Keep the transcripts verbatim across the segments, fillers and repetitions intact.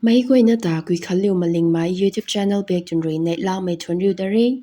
Meic guayna ta Kuikhanliu Malingmei YouTube channel back tun rui neihlamei thuanc riu da re.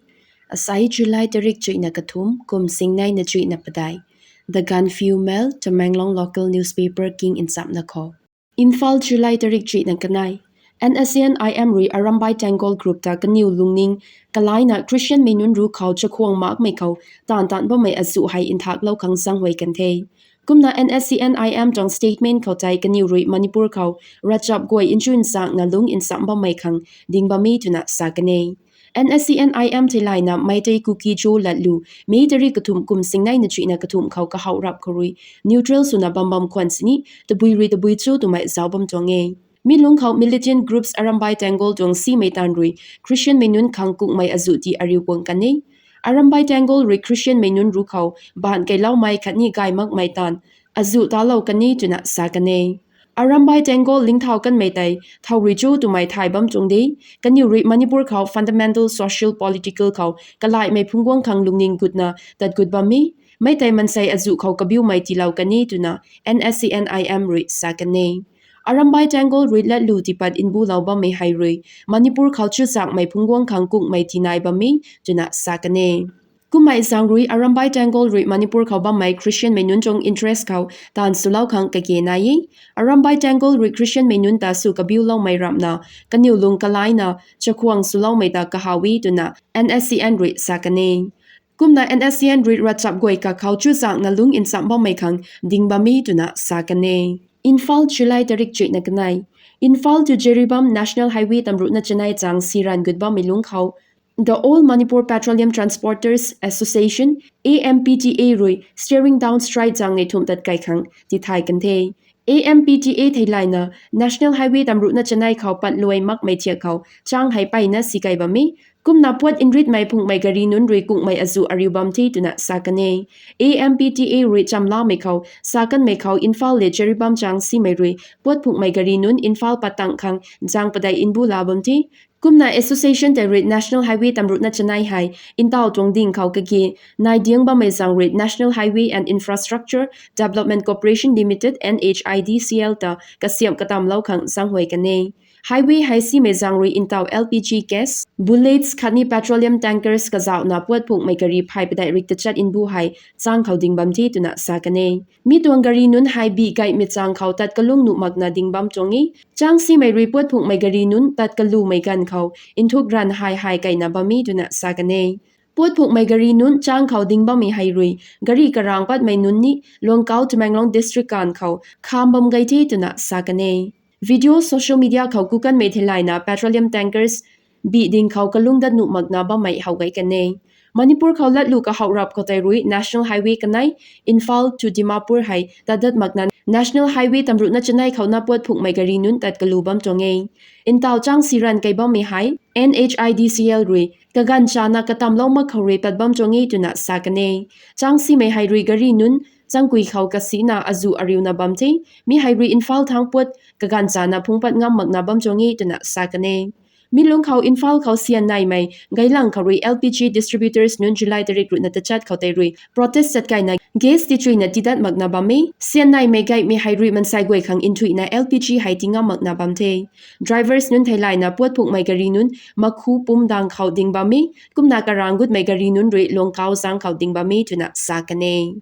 Asai July tarik chuihna kathumh, kum singneina chuihna padeih. The Gaanphiu Mail, Tamenglong local newspaper king nchamna khou. Imphal, July tarik chuihna kanei. N S C N I M rui Arambai Tenggol group ta kaniw lungning kalaina Christianmei nunc ruc khou chakhwang makmei khou taanv taanc bammei azuh hei nthaklou khang zaenghuay kan the. Kumna N S C N I M tuang statement khou tei kaniw rui Manipur khou ravchap guay nchun nchangna lungc ncham bammei khang ding bam e twna sa kan e. N S C N I M theilayna Meitei Kuki-Zo latlu May tarik kathumh, kum singneina chuihna kathumh khou kahaw rap khou rui neutral swna bam bam khwan sini tabui rui tabui cho twmei zauc bam tuang e. Mi lungc khou militant groups Arambai Tenggol tuang simei taanv rui Christianmei nunc khang kukmei azuh ti ariu guang kan e. Arambai Tenggol rui Christianmei nunc ruc khou baanc keyloumei khatni gay makmei taanv azuh talou kan e twna sa kan e. Arambai Tenggol lingthau kanmei tei thow rui cho twmei thay bam tuang de. Kaniw rui Manipur khou fundamental social political khou kalaihmei phungc guang khang lungning gutna tat gut bam e. Mei tei mansei azuh khou kabiumei tiilou kan e twna N S C N I M rui sa kan e. Arambai Tenggol rui latlu tiipat mbulou bammei hei rui Manipur khou chuzaenghmei phungc guang khang kukmei tinai bam e twna sa kan e. Kummei zaeng rui Arambai Tenggol rui Manipur khou bammei Christianmei nunc tuang interest khou taanv swlou khang kage nai e. Arambai Tenggol rui Christianmei nunc ta sw kabiuloumei ramhna kaniw lung kalaina chakhwang swloumei ta kahaw e twna N S C N rui sa kan e. Kumna N S C N rui ravchap guay kakhou chuzaenghna lungc ncham bammei khang ding bam e twna sa kan e. Imphal, July tarik chuihna kanei. Imphal to Jiribam National Highway tamruhna chanei chang siran gut bammei lungc khou The All Manipur Petroleum Transporters Association, A M P T A rui staring down strike chang nei thumh tat kai khang tithay kan the. A M P T A theilayna National Highway tamruhna chanei khou patluai makmei thiak khou chang hei peyna si kai bam e. Kumna puat nritmei phunghmei gari nunc rui kukmei azuh ariu bam the twna sa kan e. A M P T A rui chamlamei khou sa kanmei khou Imphal le Jiribam chang simei rui puat phunghmei gari nunc Imphal pat tang khang zaeng padeih mbu la bam the. Kumna association tei rui National Highway tamruhna chanei hei ntaw tuang ding khou kage nai diang bammei zaeng rui National Highway and Infrastructure Development Corporation Limited, N H I D C L ta kasiamh katamlou khang zaenghuay kan e. Highway hei simei zaeng rui ntaw L P G gas, bullets khatni petroleum tankers kazauhna puat phunghmei gari phay padeih rik tachat mbu hei chang khou ding bam the twna sa kan e. Mi tuang gari nunc hei bih gaymei chang khou tat kalung nuh makna ding bam tuang e. Chang simei rui puat phunghmei gari nunc tat kalumei ganv khou nthuk ranv hei hei keyna bam e twna sa kan e. Puat phunghmei gari nunc chang khou ding bammei hei rui gari karang patmei nunc ni Luangkau, Tamenglong District ganv khou kham bam gay the twna sa kan e. Video social media khou kukanmei theilayna petroleum tankers bih ding khou kalung dat nuh makna bammei how gay kan e. Manipur khou latlu kahaw rap khou tei rui National Highway kanei, Imphal to Dimapur hei tat dat makna National Highway tamruhna chanei khou na puat phunghmei gari nunc tat kalu bam tuang e. Ntaw chang siran key bammei hei N H I D C L rui kaganv chana katamlou mak khou rui tat bam tuang e twna sa kan e. Chang simei hei rui gari nunc changkui khou kasina azuh ariuna bam the. Mi hei rui Imphal thang puat kaganv chana phungc pat ngam makna bam tuang e twna sa kan e. Mi lungc khou Imphal khou sian naimei gaylang khou rui L P G distributors nunc July tarik ruhna tachat khou tei rui protest chat kayna gas tichuina tidat makna bam e. Sian naimei gaymei hei rui mansei guay khang nthuihna L P G hei ti ngam makna bam the. Drivers nunc theilayna puat phunghmei gari nunc makhu pumdang khou ding bam e. Kumna karang gutmei gari nunc rui Luangkau zaeng khou ding bam e twna sa kan e.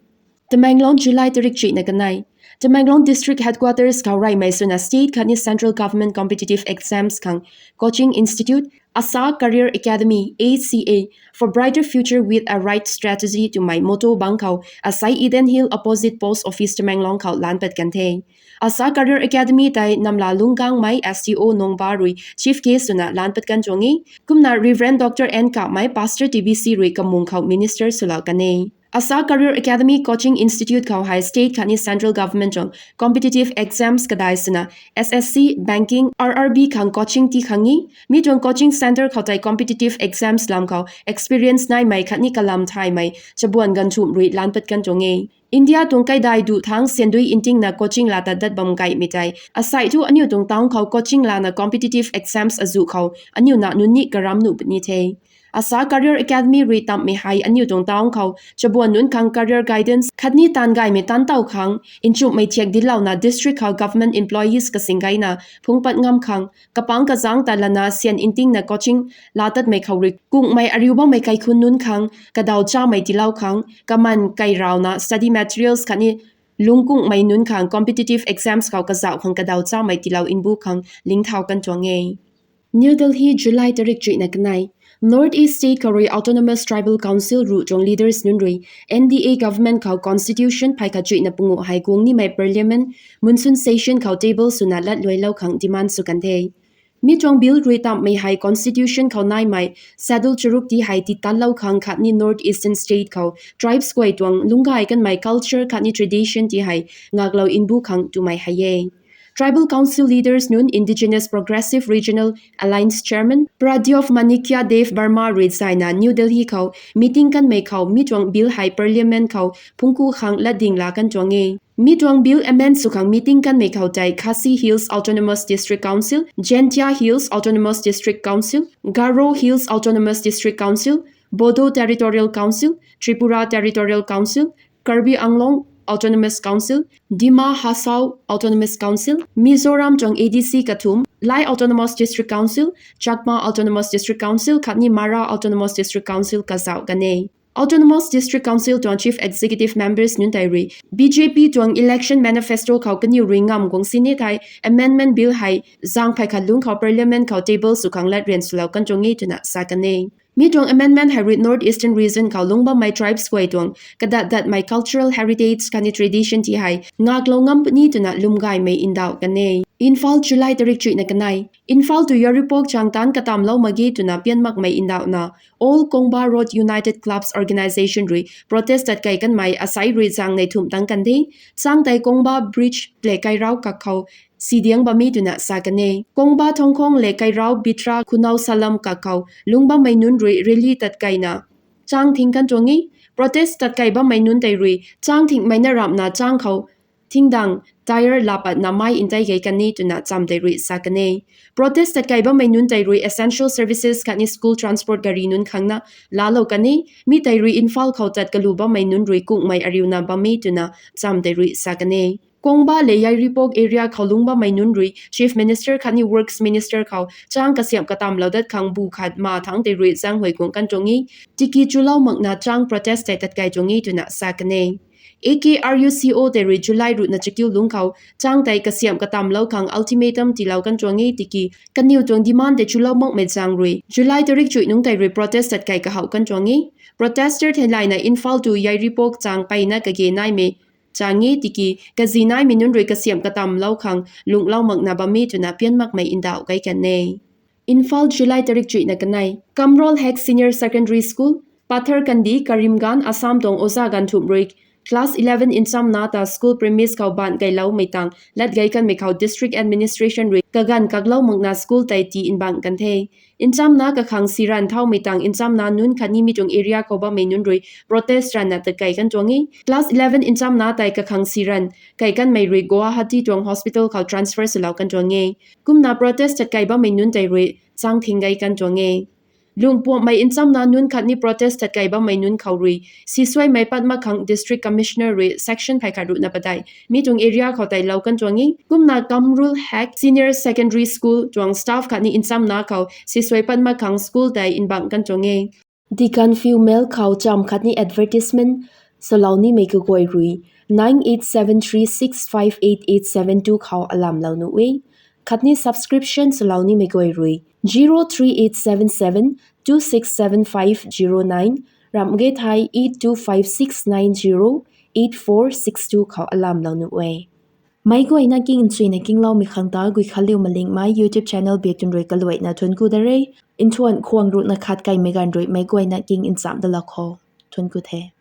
Tamenglong, July tarik chuihna kanei. Tamenglong District Headquarters khou reymei swna state khatni central government competitive exams khang coaching institute, ASHA Career Academy, A C A, for brighter future with a right strategy twmei motto bang khou asai Eden Hill opposite post office Tamenglong khou lan pat kan the. ASHA Career Academy tei Namla Lungkangmei S D O Nungba rui chief guest swna lan pat kan tuang e. Kumna Reverend Doctor N Kapmei Pastor T B C rui kamung khou minister swlou kan e. ASHA Career Academy Coaching Institute khou hei state khatni central government tuang competitive exams kadai swna S S C, banking, R R B khang coaching ti khang e. Mi tuang coaching centre khou tei competitive exams lam khou experience naimei khatni kalam thaymei chabuan ganvthumh rui lan pat kan tuang e. India tuang kaidai duh thangc siandui ntingna coaching la tat dat bam gaymei tei asai thu aniu tuang town khou coaching lana competitive exams azuh khou aniu na nunc ni karam nuh puni the. Asa Career Academy rui tamhmei hei aniu tuang town khou chabuan nunc khang career guidance khatni taanv gaymei tan tow khang nchumhmei thiak dilouna district khou government employees kasing gayna phungc pat ngam khang kapangc kazangc ta lana syan ntingna coaching laa tatmei khou rui kungmei ariu bammei kaikhunc nunc khang kadaw chamei tiilou khang kaman kai rauna study materials khatni lungc kungmei nunc khang competitive exams khou kazauh khang kadaw chamei tiilou mbu khang lingthau kan tuang e. New Delhi, July tarik chuihna kanei. North East State khou rui Autonomous Tribal Council ruh tuang leaders nunc rui N D A government khou constitution phey khat chuihna panguh hei guang nimei parliament monsoon session khou table swna latluailou khang demand sw kan the. Mi tuang bill rui tamhmei hei constitution khou naimei schedule charuk ti hei titanlou khang khatni North Eastern State khou tribes guay tuang lungcgay kanmei culture khatni tradition ti hei ngaklou mbu khang twmei hei e. Tribal Council leaders nunc Indigenous Progressive Regional Alliance Chairman Pradyot Manikya Debbarma rui zayna New Delhi khou meeting kanmei khou mi tuang bill hei parliament khou phungc ku khang latding laa kan tuang e. Mi tuang bill amend sw khang meeting kanmei khou tei Khasi Hills Autonomous District Council, Jaintia Hills Autonomous District Council, Garo Hills Autonomous District Council, Bodo Territorial Council, Tripura Territorial Council, Karbi Anglong Autonomous Council, Dima Hasao Autonomous Council, Mizoram tuang A D C kathumh, Lai Autonomous District Council, Chakma Autonomous District Council khatni Mara Autonomous District Council kazauh kan e. Autonomous District Council tuang Chief Executive Members nunc tei rui B J P tuang election manifesto khou kaniw rui ngamv guang sini thei amendment bill hei zaeng phey khat lungc khou parliament khou table sw khang latryan swlou kan tuang e twna sa kan e. Mi tuang amendment hei rui North Eastern region khou lungc bammei tribes guay tuang kadat datmei cultural heritage khatni tradition ti hei ngaklou ngam puni twna lwmgaymei ndauh kan e. Imphal, July tarik chuihna kanei. Imphal tu Yairipok chang taanc katamlou mak ge twna pian makmei ndauhna All Kongba Road United Clubs Organisation rui protest tat kei kanmei asei rui zaeng nei thumh tang kan the. Chang tei Kongba Bridge le kairau kak khou sidiang bammei twna sa kan e. Kongba Thongkhong le kairau Bitra Khunau Salam kak khou lungc bammei nunc rui rally tat keina chang thing kan tuang e. Protest tat kei bammei nunc tei rui chang thingmei na ramhna chang khou thingdang tyre laa patna mei ntei gei kan e twna cham tei rui sa kan e. Protest tat kei bammei nunc tei rui essential services khatni school transport gari nunc khang na laalou kan e. Mi tei rui Imphal khou tat kalu bammei nunc rui kungmei ariuna bam e twna cham tei rui sa kan e. Kongba le Yairipok area khou lungc bammei nunc rui Chief Minister khatni Works Minister khou chang kasiamh katamlou dat khang bu khat ma thangc tei rui zaenghuay guang kan tuang e. Tiki chulou makna chang protest tei tat kei tuang e twna sa kan e. A K R U C O tei rui July ruhna chakiu lungc khou chang tei kasiamh katamlou khang ultimatum tiilou kan tuang e tiki kaniw tuang demand tei chulou makmei zaeng rui July tarik chuih nungc tei rui protest tat kei kahouh kan tuang e. Protester theilayna Imphal tu Yairipok chang peyna kage naimei chang e tiki kazi naimei nunc rui kasiamh katamlou khang lunghlou makna bam e twna pian makmei ndauh kai kan e. Imphal, July tarik chuihna kanei. Kamrol Hek Senior Secondary School, Patharkandi, Karimganj, Assam tuang oja ganv thumh rui class eleven nchamna ta school premise khou baanc kailoumei tang lat gei kanmei khou district administration rui kaganv kaklou makna school tei tii nbang kan the. Nchamna kakhang siran thaumei tang nchamna nunc khatni mi tuang area khou bammei nunc rui protest ranna tat kei kan tuang e. Class eleven nchamna tei kakhang siran kei kanmei rui Guwahati tuang hospital khou transfer swlou kan tuang e. Kumna protest tat kei bammei nunc tei rui chang thing gei kan tuang e. Lungpuamhmei nchamna nunc khatni protest tat kei bammei nunc khou rui sisuaimei pat mak khang district commissioner rui section phey khat ruhna padeih mi tuang area khou teilou kan tuang e. Kumna Kamrol Hek Senior Secondary School tuang staff khatni nchamna khou sisuai pat mak khang school tei nbang kan tuang e. The Gaanphiu Mail khou cham khatni advertisement swlou nimei kaguay rui nine eight seven three six five eight eight seven two khou alamlou nuh e. Khatni subscription swlou nimei guay rui zero three eight seven seven two six seven five zero nine, ramh ge thei eight two five six nine zero eight four six two khou alamlou nuh e. Meic guayna king nchuina kingloumei khang ta Guikhanliu Malingmei YouTube channel biak tun rui kaluaina thuanc ku da re. Nthuan khwang ruhna khat kaimei ganv rui meic guayna king nchamh dalou khou thuanc ku the.